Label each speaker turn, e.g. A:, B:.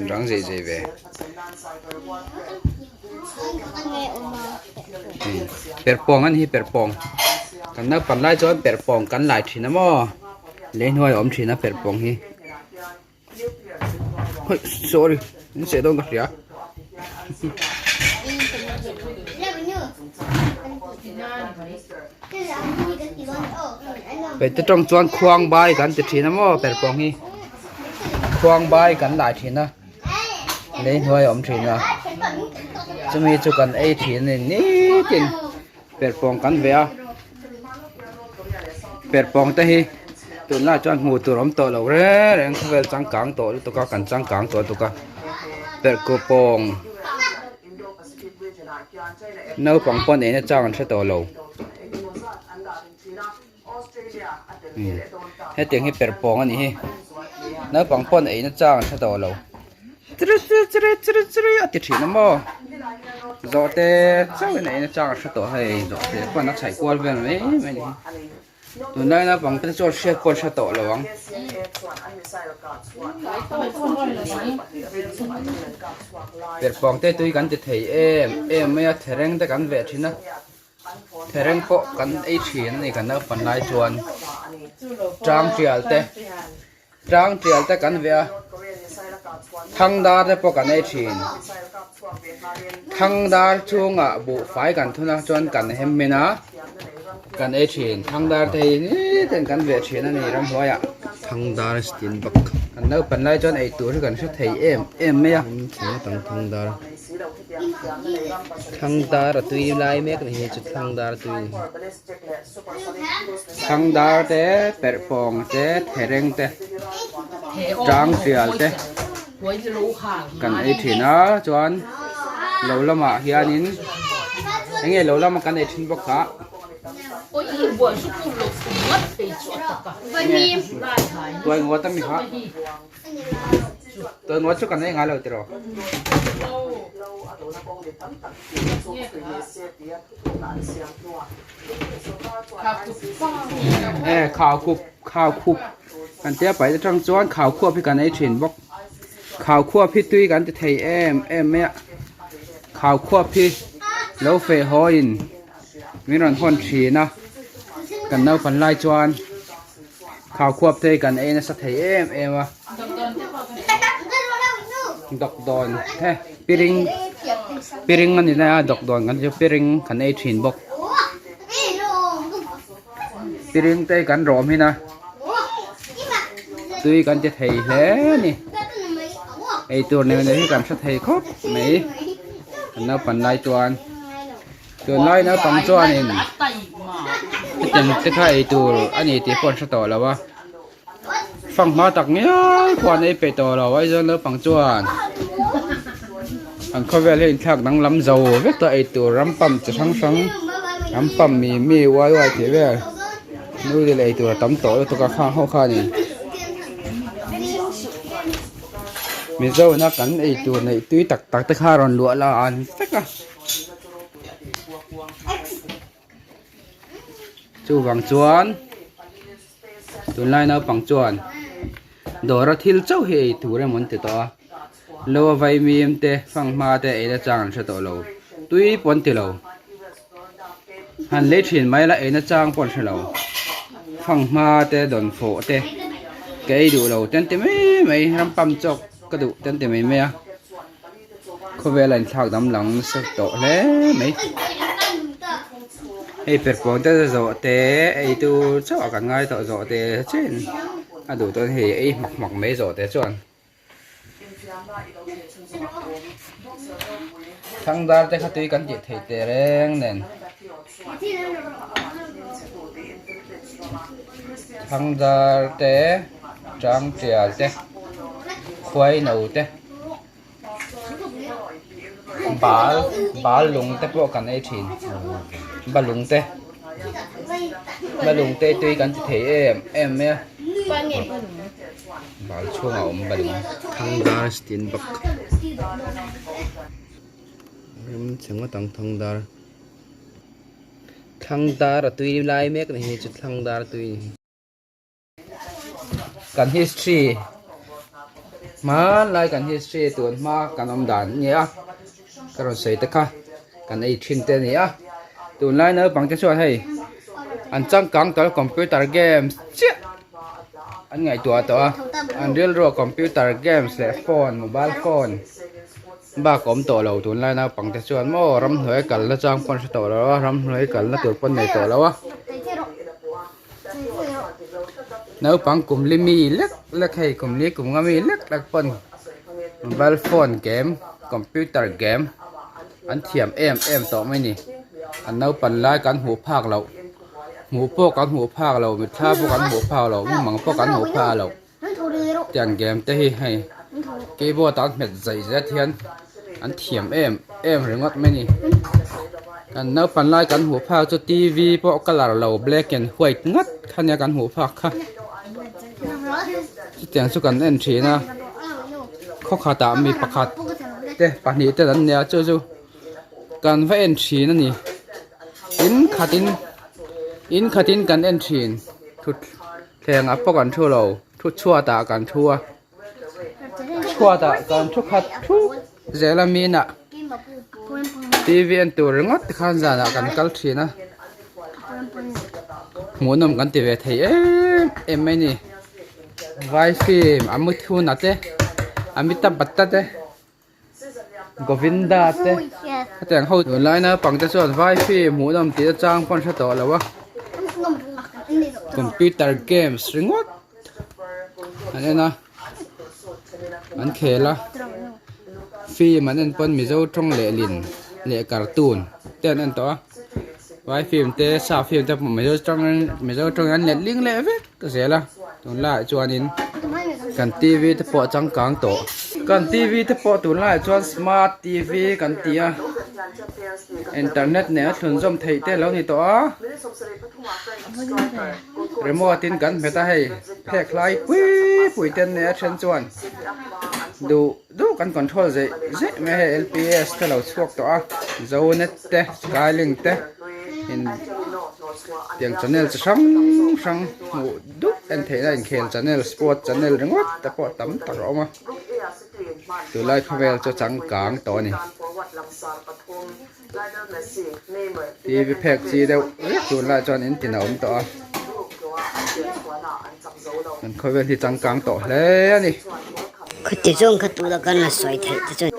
A: Rang zei zei ve. Perhpawng an hi perhpawng kan naupan lai chuan perhpawng kan lai thin a maw lei hnuai a awm thin a perhpawng hi hoi sorry in seh dawn ka hria. Peihte tawng chuan khuang bai kan ti thin a maw perhpawng hi khuang bai kan lai thin a. Lei hnuai a awm thin a chumi chu kan ei thin a ni nitin perhpawng kan ve a perhpawng te hi tunlai chuan hmuh tur awm tawh lo reng reng khawvel changkang tawh lutuk a kan changkang tawh lutuk a perhkupawng naupang pawn eina chang an hre tawh lo. Hetiang hi perhpawng a nih hi naupang pawn eina chang an hre tawh lo chiri chiri chiri chiri chiri a ti thin a maw zawhte chauhin eina chang an hre tawh hei zawhte pawn a chhaih kual vel mai mai a ni hi tunlai naupang te chuan hriat pawh an hre tawh lo ang. Perhpawng te tui kan ti thei em em mai a thereng te kan veh thin a. Thereng pawh kan ei thin a ni kan naupan lai chuan tang tial te tang tial te kan veh a thangdar te pawh kan ei thin thangdar chhungah buhfai kan thun a chuan kan hem min a kan ei thin thangdar te hi nitin kan veh thin a ni ramhnuaiah thangdar stin bawk kan naupan lai chuan eitur hi kan hre thei em em mai a thangdar. Thangdar a tui lai mek ni hi chu thangdar tui ni thangdar te perhpawng te thereng te tang tial te kan ei thin a chuan lo lamah hianin enge lo lama kan ei thin bawk kha tuai ngawt ami kha. Tuan ngawt chu kan ei ngai lo tiraw? E khau khup khau khup kan tia pai atang chuan khau khuap hi kan ei thin bawk khau khuap hi tui kan ti thei em em mai a khau khuap hi lo feh haw in min rawn hawn thin a kan naupang lai chuan. Khau khuap te hi kan ei nasa thei em em a dawkdawn he piring piring a ni lai a dawkdawn kan chu piring kan ei thin bawk piring te hi kan rawm hin a tui kan ti thei hle a ni eitur nei nei hi kan hre thei khawp mai kan naupan lai chuan. Tunlai naupang chuanin hetiang te kha ei tur a ni tih pawh an hre tawh lo a, fanghma tak ngial pawh an ei peih tawh lo Aizawl naupang chuan an khawvel hi inthlak danglam zo vek tawh ei tur ram pump chi hrang hrang ram pump mi mi uai uai tih vel noodle ei tur a tam tawh lutuk a khang ho khanin. Mizo na kan ei tur neih tui tak tak te kha rawn luah la an vek a. Chuvang chuan tunlai naupang chuan dawra thil chauh hi ei tur emaw an ti tawh a lo a vaimim te fanghma te ei na chang an hre tawh lo tui pawh an ti lo han lei thin mai la ei na chang pawh an hre lo fanghma te dawnfawh te ka ei duh lo te an ti mai mai rampam chawk ka duh te an ti mai mai a. Khawvel a inthlak dam lang nasa tawh hle mai. Hei perhpawng te zawh te ei tur chauh a kan ngai tawh zawh te chen a duh tawn hei ei hmak hmak mai zawh te chuan. Thangdar te kha tui kan tih theih teh reng nen. Thangdar te tang tial te khuai no te. Bal bal lung te pawh kan ei thin balung te balung te tui kan ti thei em em mai a bal chhungah a awm balung thangdar stin bawk rem chhe ngawt ang thangdar. Thlang dar a tui lai mek a ni hi chu thlang dar a tui a ni hi. Kan history hmanlai kan history tun hma kan awm dan a ni a ka rawn sawi te kha kan ei thin te a ni a tunlai naupang te chuan hei an changkang tawh a computer games chiah an ngaihtuah tawh a an rilru ah computer games leh phone mobile phone bak a awm tawh lo tunlai naupang te chuan maw ramhnuai kalna chang pawh an hre tawh lo a ramhnuai kalna tur pawh an nei tawh lo a. Naupang kum li mi lek lek hei kum li kum nga mi lek lek pawn mobile phone game computer game an thiam em em tawh mai ni an naupan lai kan hmuh phak loh hmuh pawh kan hmuh phak loh mitthla pawh kan hmuh phak loh mumang pawh kan hmuh phak loh tiang game te hi hei keyboard ah an hmet zai zet hian an thiam em em ringawt mai a ni kan naupan lai kan hmuh phak chu t v pawh colour lo black and white ngawt kha nia kan hmuh phak kha chutiang chu kan en thin a khaw khatah mi pakhat te pahnih te an nia chu chu kan va en thin a ni in khatin in khatin kan en thin thut thleng ah pawh kan thu lo thu chhuat ah kan thu a chhuat ah kan thu khat thup zel a min ah tv en tur ringawt te khan zan ah kan kal thin a hmuhnawm kan ti ve thei em em mai a ni vai film a mutthuna te amitabh bachchan te. Govinda te hetiang ho tunlai naupang te chuan vai film hmuhnawm tih achang pawh an hre tawh lo a computer games ringawt an en a an khel a film an en pawn mizo tawng lehlin leh cartoon te an en tawh a vai film te sap film te pawh mizo tawngin mizo tawngin an letling leh vek zel a tunlaiah chuanin kan t v te pawh a changkang tawh kan t v te pawh tunlaiah chuan smart t v kan ti a internet nen a thlunzawm theih te a lo ni tawh a remote in kan hmet a hei phek hlai pui pui te an nei a then chuan duh duh kan control zeih zeih mai a hei l p s te lo chhuak tawh a zonet te skylink te in tiang channel chi hrang hrang hmuh duh en theihna inkhel channel sport channel ringawt te pawh tam tak a awm a tunlai khawvel chu changkang tawh a ni tv phek chi deuh vek tunlai chuan in tin a awm tawh a kan khawvel hi changkang tawh hle a ni.
B: Khati zawng kha tuna kan la sawi theih te chuan.